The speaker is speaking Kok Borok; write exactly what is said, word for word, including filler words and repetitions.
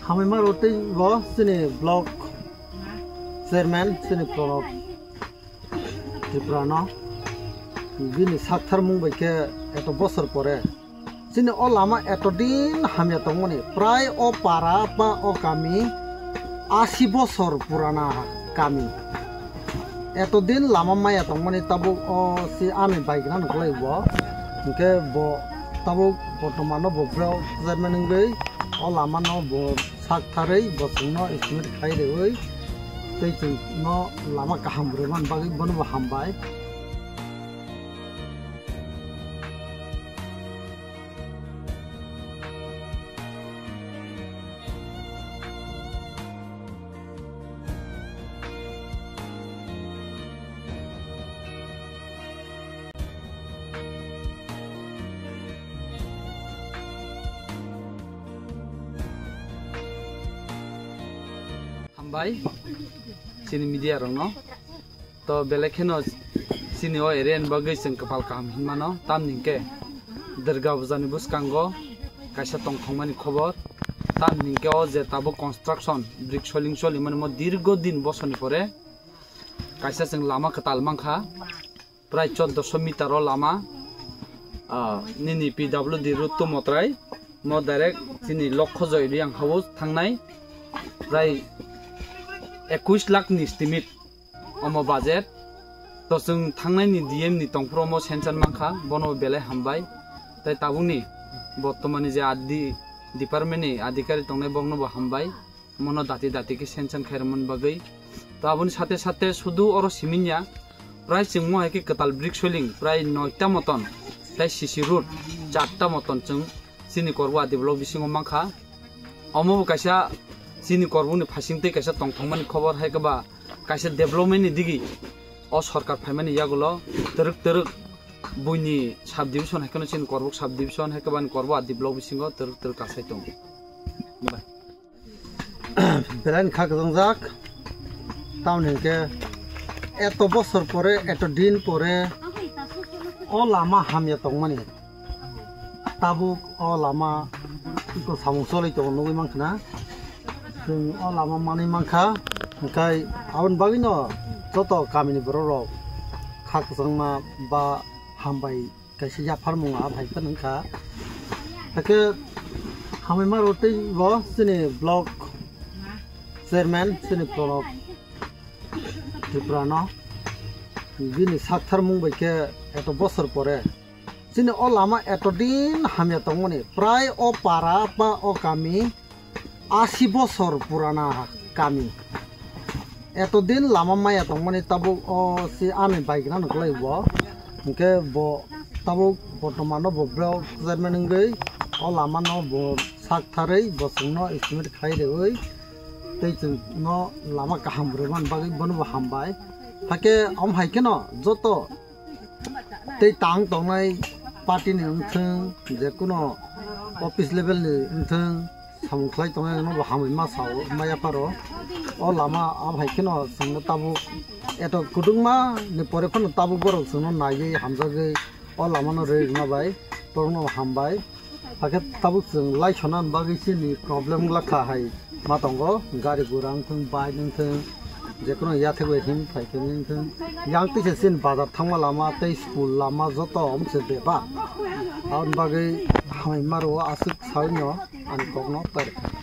Hamai maro tei bo chini block chairman chini Pranab Tripura no bini sakthar mung bai khe eto bosor pore chini o lama eto din hamya tongmani prai o para ba o kami asi bosor purana kami. Eto din lama maya tongmani tabuk o si ani bike nang kwlai bo. Hwnkhe bo tabuk bortomano bo block chairman wngwi o lama no bo sak tharwi bo chwngno estimate khai rwi tei chwngno lama kaham rwmani bagwi bono bo hambai. Hambai chini media rokno. To belai kheno chini o area ni bagwi chwng kwpal kaham hinmano, tamni hwnkhe Durga Puja ni bwskango kaisa tongthokmani khobor, tamni hwnkhe o je tabuk construction brick soling solimani mo dirgo din bosoni pore kaisa chwng lama kwtal mankha, prai choddoso meter o lama, ah, nini P W D road to Motrai mo direct chini Lokhojoy Reang House thangnai, prai ekush lakh ni estimate. Omo budget. To chwng thangnaini D M ni tongphuru omo sanction mankha, bono belai hambai. Tai tabukni bortomani je adi department ni adhikari tongnai bokno bo hambai. Mono dati dati khe sanction khairokmani bagwi. To aboni sate sate sudu oro siminya prai chwng mo hai khe kwtal brick soling prai noita moton tai C C road charta moton chwng chini Korbo Adi block bisingo mankha. Omo bo kaisa chini Korboni phaising tei kaisa tongthokmani khobor hai khe ba kaisa development ni digi o sorkar phaimani yagulo twrwk twrwk buini subdivision hai kheno chini Korbok subdivision hai khe bani Korbo Adi block bisingo twrwk twrwk kasai tongo. Belai ni kha kwchwngjak. Tamoni hwnkhe eto bosor pore, eto din pore o lama hamya tongmani. Tabuk o lama iko samung cholwi tongo nugwi mankha na. Chwng o lama manwi mankha. Hwnkhe aboni bagwino joto kamini borok rok kha kwchangma ba hambai kaisa yapharmung a phai phano wngkha. Hakhe hamwi maro tei bo chini block chairman chini Pranab Tripura no bini sakthar mung bai khe eto bosor pore chini o lama eto din hamya tongmani prai o para ba o kami asi bosor purana kami. Eto din lama maya tongmani tabuk o si ani bike nang kwlai bo. Hwnkhe bo tabuk bortomano bo block chairman wngwi o lama no bo sak tharwi bo chwngno estimate khai rwi tei chwngno lama kaham rwmani bagwi bono bo hambai. Hakhe omo hai kheno joto tei tang tongnai party ni wngthwng, jekuno office level ni wngthwng, samung khlai tongnai no bo hamwi ma sao, ma yapharo. O lama abo hai kheno chwngno tabuk eto kwdwkma ni pore phano tabuk borok chwngno naiwi hamjagwi o lama no rwi rwna bai borok no hambai. Hakhe tabuk chwng lai sona bagwi chini problem wngla kha hai ma tongo, gari gura wngthwng, bike wngthwng, jekuno yathek bai him phai khe wngthwng. Yang tisa chini bazar thangma lama tei school lama joto omo se bebak. Aboni bagwi hamai ma rwo aswk sawi no ani kok no pai rwkha.